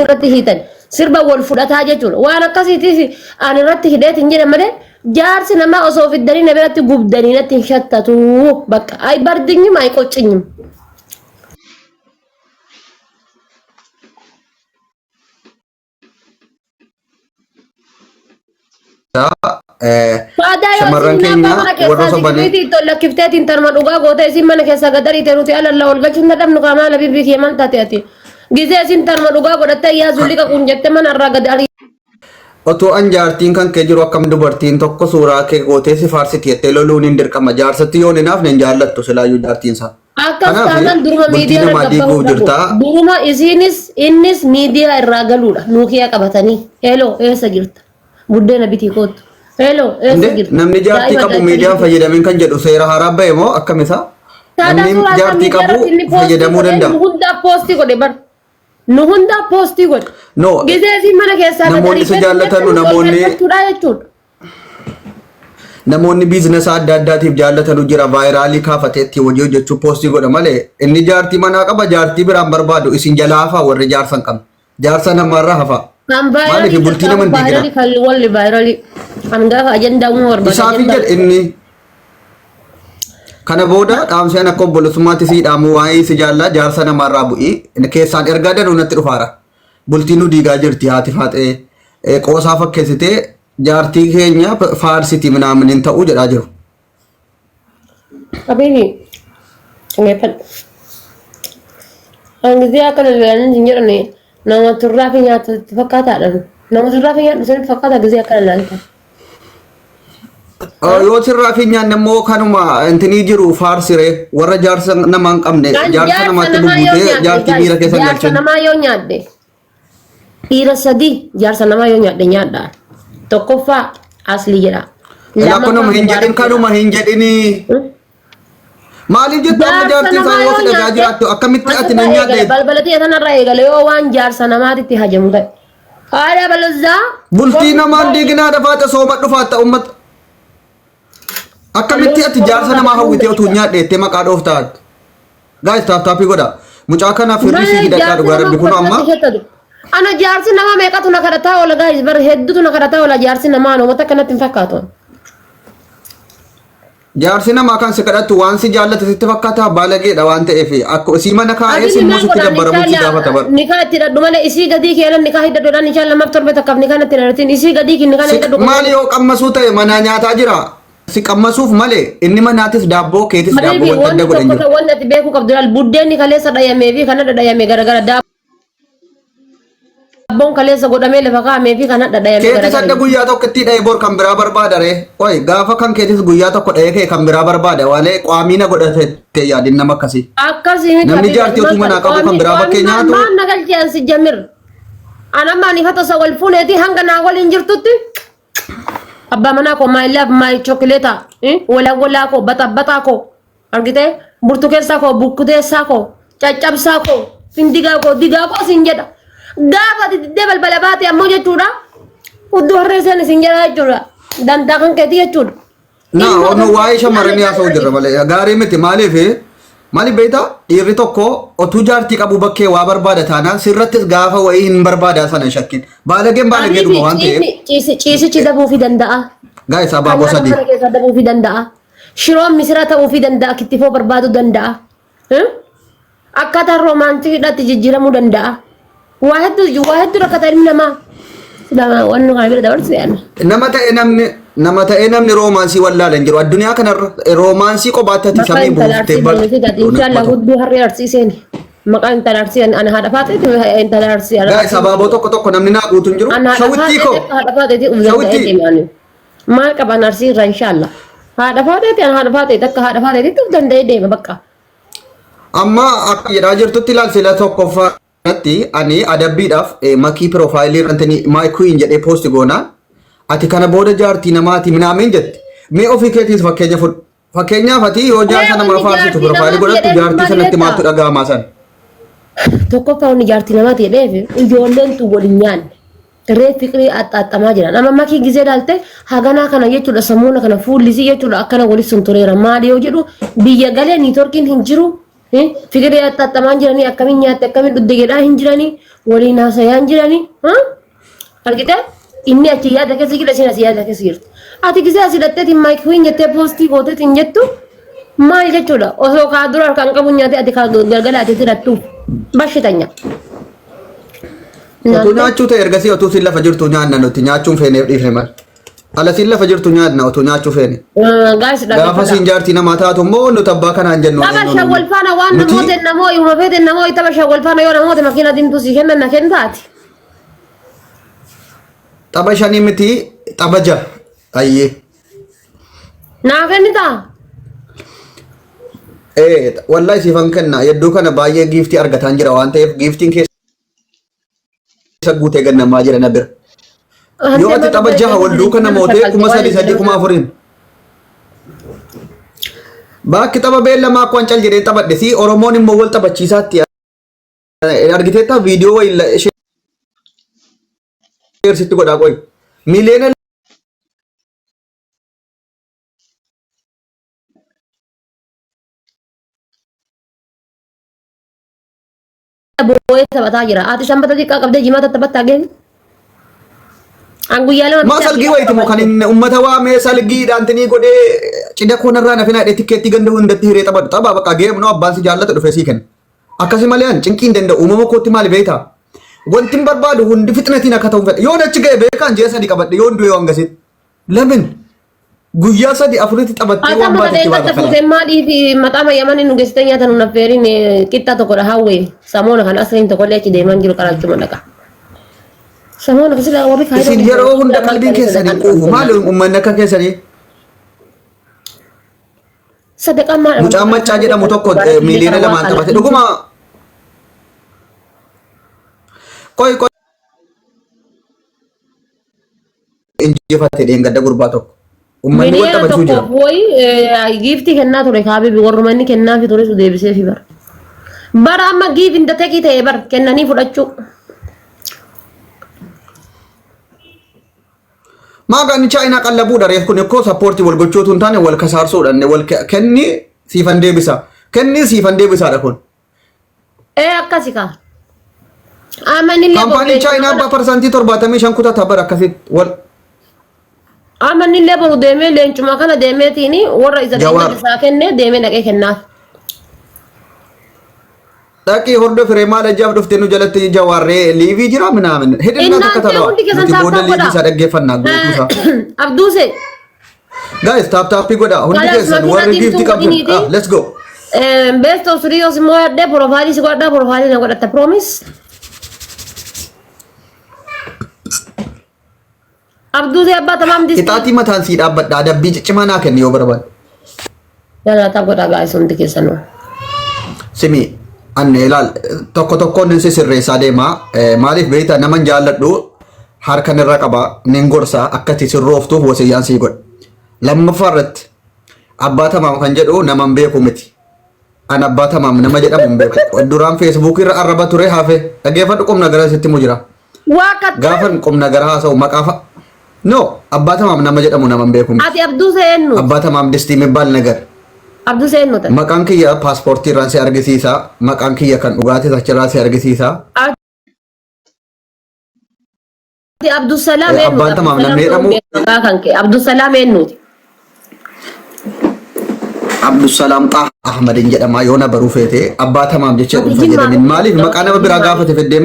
irratti hiitan sirba wal fudhataa jechuudha. Waan akkasiitiif ani irratti hidheetiin jedhe malee jaarsi namaa osoo fiddanii na biratti gubdanii natti hin shattatu. Bakka ay bardinyim ay qoccinyim. Faadaa yoo Shamarran isin keenya abbaa mana warra keessaa sobanii sikiriitii itti ol lakkifteetiin tarma dhugaa gootee isin mana keessaa gad ariite nuti alalla ol galchuun dadhabnu kaa maala bibbii kee maal taate ati. Gizee isin tarma dhugaa godhattee yaa zulliqa kun jettee mana irraa gad ariite. Otoo an jaartiin kan kee jiru akkam dubartiin tokko suuraa kee gootee si faarsiti jettee loluun hin dirqama. Jaarsatti yoon hin hafne hin jaallattu silaayyuu jaartiin isaa. Akkas Kanaaf taanaan duruma bultii miidiyaa irra namaa gad bahuu diiguuf dhabu. jirtaa. Duruma isiinis innis miidiyaa irraa galuudha. Nuukiyaa qabatanii. Heloo eessa jirta? Buddeena bitii koottu. Heloo eessa Inde jirta? namni jaartii Daa'ima qabu galchanii miidiyaan bitii. fayyadamin kan jedhu seera haaraa bahe moo akkam isaa? Taadaa Namni suuraa isaa jaartii miidiyaa qabu irratti inni poostii fayyadamuu godhe danda'a. nu hundaa poostii godhe bar. Nu hundaa poostii godhe. No, Gizee isiin mana keessaa gad namoonni isa ariifate jaallatanu nuti ol namoonni galfachuudha jechuudha. Namoonni biizinasa adda addaatiif jaallatanu jira vaayiraalii kaafatee ittiin hojii hojjechuu poostii godha malee inni jaartii manaa qaba jaartii biraan barbaadu isin jalaa hafaa warri jaarsa hin qabne. Jaarsa namaarraa hafaa. Kan Maaliif vaayiraalii bultii nama sassaabu hin diigina? vaayiraalii kan walli vaayiraalii. Kan gaafa ajandaa uumuu barbaada Isaaf hin ajandaa. jedhe inni. Kana booda dhaamseen akka obbolessummaatti sii dhaamu waa'ee si jaallaa jaarsa namaarraa bu'ii keessaan ergaa danuu natti dhufaara. Bultii nu diigaa jirti haati faaxee qoosaa fakkeessitee jaartii keenya faarsiti minaamin hin ta'uu jedhaa jiru. Habibi, dhaggeeffadhu. An gizee akkana ilaalanii hin jedhani nama turraa fi nyaata itti fakkaataadha. Nama turraa fi nyaatu sanitti fakkaata gizee akkana ilaalta. Yoo sirraa fi nyaanne immoo kanuma intinii jiru faarsiree warra jaarsa namaa hin qabne Kan jaarsa jaarsa namaatti namaa yoo bubbuutee nyaadhe jaartii miira guys, keessa hin jaarsa galchin. namaa yoo nyaadhe dhiira sadii jaarsa namaa yoo nyaadhe nyaadha. Tokkoffaa aslii jedha. Ilaa kunuma Lammaffaa hin jedhin mubaarak jedha. kanuma hin jedhinii. Maaliif jetta amma Jaarsa jaartiin isaa namaa yoo yoo si dhagaa nyaadhe jiraattu akkamitti ati nan asirraa nyaadhe eegale balbala tiyya sanarraa eegale yoo waan jaarsa namaatitti hajamu ta'e. Haadha balazaa Bultii namaan diiginaa dafaaxa sooma dhufaatta uummata. Akkamitti ati jaarsa namaa hawwitee utuu hin nyaadhe jettee maqaa dhooftaa? Gaayis taaptaappii godha. Mucaa kanaaf firri sii Malee hidhadhaa jaarsi dhugaa nama rabbi kun amma. uffatatti shattatu. Ana jaarsi nama meeqatu na kadhataa oola gaayis bar hedduutu na kadhataa oola jaarsi namaa namoota akkanatti hin fakkaatu. Jaarsi namaa kan si kadhattu waan si jaallate sitti fakkaata baalageedha waan ta'eef akka isii mana kaa'ee Habibi si immoo maal sitti godhaan dabbaramuuf si inshallah gaafata bar. nikaa itti hidhadhu malee isii gadii keenan nikaa hidhadhuudhaan inshallah lamaaf torbe takkaaf nikaa natti hin hidhatin isii gadii kee nikaa Si hidhadhu maal yoo qammasuu ta'e manaa nyaataa jira. Si qammasuuf malee inni manaatis daabboo keetis daabboo Habibi wanta wanni adda godhe hin tokko jiru. wanni ati beekuu qabdu laal buddeenni kaleessa dhayamee fi kana dhadhayame garagara daabboon kaleessa godhamee lafa kaa'amee fi kana dhadhayame Keetis garagara. adda guyyaa tokko itti dha'e bor kan biraa barbaada ree. Oi gaafa kan keetis guyyaa tokko dha'ee kee kan biraa barbaada walee qaamiina godhate yaadin nama akkasii. Akkasii miti Namni habibi jaartii maal utuu manaa qabu kan biraa bakkee nyaatu maal na galchee ansi jamir. Anamma ani fata isa wal fuuneeti hanga naa waliin jirtutti abbaa manaa koo my love my chocolate walaa walaa koo baxabbaxaa koo argitee burtukeessaa koo bukkuteessaa koo caccabsaa koo findigaa koo digaa koo siin jedha gaafa ati diddee balbala baate ammoo jechuudha hudduu harree seen isin jedha jechuudha dantaa kan keetii jechuudha. Na Ilmoo onu kan waa'ee shamarranii haasa'u jirra malee gaarii miti maaliif maaliif beektaa dhiirri tokko otuu jaartii qabu bakkee waa barbaada taanaan sirrattis gaafa wayii hin barbaada sana hin shakkin baalageen baalageedhuma waan ta'eef Ciisichi dabuufii danda'a. gaa'is abaaboo Kan sadii mana keessaa dabuufii danda'a. Shiroon misira ta'uufii danda'a. Kittifoo barbaaduu danda'a. Akkaataa roomaantiidhaatti jijjiiramuu danda'a. Waa hedduu waa hedduu rakkata ilmi namaa. Silaa waan nu kana bira dabarsu yaadna. Nama ta'e namni nama ta'e namni roomaansii wallaala hin jiru addunyaa kanarra roomaansii qobaatti ati Maqaa samii intala buuftee arsii bar boonisi taate inshallah hudduu harree arsii seeni. Maqaa intala arsii ana haadha faaxeeti intala arsii Gaa'is abaaboo tokko tokko namni naa guutu hin jiru Ana haadha shawittii faaxeeti koo akka haadha faaxeeti uf danda'ee shawittii deemaani. Maal qaban arsii irraa inshallah. Haadha faaxeeti ana haadha faaxeeti akka haadha faaxeetitti uf danda'ee deema bakka. Amma akka jedhaa jirtutti ilaal sila tokkoffaa irratti ani adabbiidhaaf makii piroofaayilii irratti my queen jedhee poosti goonaan ati kana booda jaartii namaati minaamin jette. Mee ofii keetiis fakkeenya fudhu. Fakkeenyaaf ati yoo jaarsa Mee namaa wanni faarsitu jaartii piroofaayilii namaati godhattu jedhee jaartii maal sanatti jettaa? maaltu dhaga'amaa san? Tokkoffaa wanni jaartii namaati jedheef ijoolleen tun wal hin nyaanne. Ree fiqirii axxaaxxamaa jiran. Amma makii gizee ilaalte haganaa kana jechuudha sammuuna kana fuullisii jechuudha akkana walis sun tureera. Maali yoo jedhu biyya galee niitoorkiin hin jiru. Fikirii axxaxxamaan jiranii akkamiin nyaatte akkamiin dhugde jedhaa hin jiranii waliin haasayaa hin jiranii. Argitee? Inni achi yaada keessa jira isheen asii yaada keessa jirti. Ati gisee asii hidhatteetiin maayik wiin jettee poostii gooteetiin jettu maal jechuudha? Osoo kaa dura harkaan qabu nyaate ati kaa galgala ati hidhattu bashitanya. Otuu nyaachuu ta'e ergasii otuu siin lafa jirtu nyaanna nuti nyaachuun feeneef dhiifne malee. Ala siin lafa jirtu nyaanna otuu nyaachuu feene. Gaas Gaafa siin jaartii namaa taatu immoo nuti abbaa kanaan jennu. Tapha shawwal faana waan Nuti- namoota namoo yoo feete namoo tapha shawwal faana yoo namoota makiina diimtuu si kennan na kennitaati. Tapha shanii miti tapha jaha. Ayyee. Naa kennitaa? Ee wallahi siifan kenna yedduu kana baay'ee giiftii argataan jira waan ta'eef giiftiin keessa guutee gannamaa jira na bira. Yoo ati tapha jaha wal duuka namootee 3,000 sadii 4,000n. Bakki tapha beellamaa akkaan cal jedhee taphadhe si Oromoon immoo wal taphachiisaatti argiteetta viidiyoo wayii ishee sitti godhaa qoyi. Miliyoona Boo'ee taphataa jira. Ati sanbata xiqqaa qabdee jimaata taphattaa geessi. An guyyaa lama Maa salgii wayiiti moo kan inni uummata waamee salgiidhaan tinii godhee cidha koonarraa na finaa tikkeettii ganda hundatti hiree taphatu taphaa bakka geemnoo abbaan si jaallatu dhufee sii kenna. Akkasi malee an cinqii hin danda'u uumama kootti maali beektaa? Wanti hin barbaadu hundi fixnatiin akka ta'u fedha. Yoon achi ga'e beekaan ji'a sadii qabadhe yoon du'e waan gasitti. Lamin guyyaa sadii afuritti taphattee waan Ata mata baate itti deeggarta baata fuutee kalaas. maaliif maxaama yamanii nu geessitee nyaata nu naffeeriin qixxaa tokkodha hawwee samoona kan asriin tokkollee achi deeman jiru qaraachuma dhaqa. Samoona sila warri kaayiroo Isin yeroo hunda qalbiin keessan hin quufu. Maali uummanni akka keessanii? Sadaqaan maal? Mucaan Maccaa jedhamu tokko 2,000,000 taphate. Dhuguma qoy qoy injifate dheengadda gurbaa tokko. Uummanni wal Miliyoona taphachuu jira. tokkoof wayi giiftii kennaa ture kaabibi warruma inni kennaafi ture su deebiseefi bara. Bara amma giif inda tekii ta'e bar kennanii fudhachuu. Maagaan chaayinaa qallabuudha reef kun ikkoo sappoortii wal gochootu hin taane wal kasaarsuudha inni wal kenni siifan deebisa. Kenni siifan deebisaadha kun. Ee akkasi kaa. Amma inni illee Kaampaaniin chaayinaa abbaa 75% kutata bara akkasitti wal Amma inni illee boru deemee leencuma kana deemeetiin warra isa Jawaar. isaa kenne deemee dhaqee kennaaf. Dhaqii hordofiree maal ajaaf dhuftee nu jalatti jawaarree liivii jira minaamin. Hidhinnaa takka Innaantee talawaa. hundi keessan Nuti booda taaptaap liivii godhaa. isaa dhaggeeffannaa guutuu isaa. Abduuse. Guys, tap taappii godhaa. Hundi Kalas keessan makiinaa warri diimtuu giiftii qabdan. godhiniiti. Ah, let's go. Best of three yoo simmoo yaadde profaayilii si godhadhaa profaayilii na godhatta promise. Abduusee abbaa tamaam distii. Qixaatii mataan sii dhaabbadha. Adabbii ciccimaa naa kenni yoo barbaadde. Jalaataa godhaa guys hundi keessanuu. Simi anne ilaal tokko tokkoon nin si sirreessaa deema. Maaliif beektaa naman jaalladhu harkan irra qaba nin gorsa akka itti sirrooftuuf wasiyyaan sii godha. Lammaffaa irratti abbaa tamaam kan jedhu naman beeku miti. An abbaa tamaam nama jedhamu hin beeku. Duraan feesbuukii irra arraba ture hafe. Dhaggeeffadhu qubna gara sitti mu jira. Waa katta. Gaafan qubna gara haasa'u maqaa fa. No abbaa tamaam nama jedhamu nama hin beeku miti. Ati Abduusee eenyu? Abbaa tamaam distii የሚባል ነገር Abduusee eenyu ta'e? Maqaan kiyya paaspoortii irraan si argisiisa. Maqaan kiyya kan dhugaatis achirraa si argisiisa. Ati Abdusalaam eenyu? Abbaan tamaam namni jedhamu Maqaa kan kee Abdusalaam eenyuti? Abdusalaam Xaa Ahmad hin jedhama yoo na baruu feete abbaa tamaam jecha Ati hin jimmaa fayyadamin. Maaliif maqaa nama biraa gaafate feddee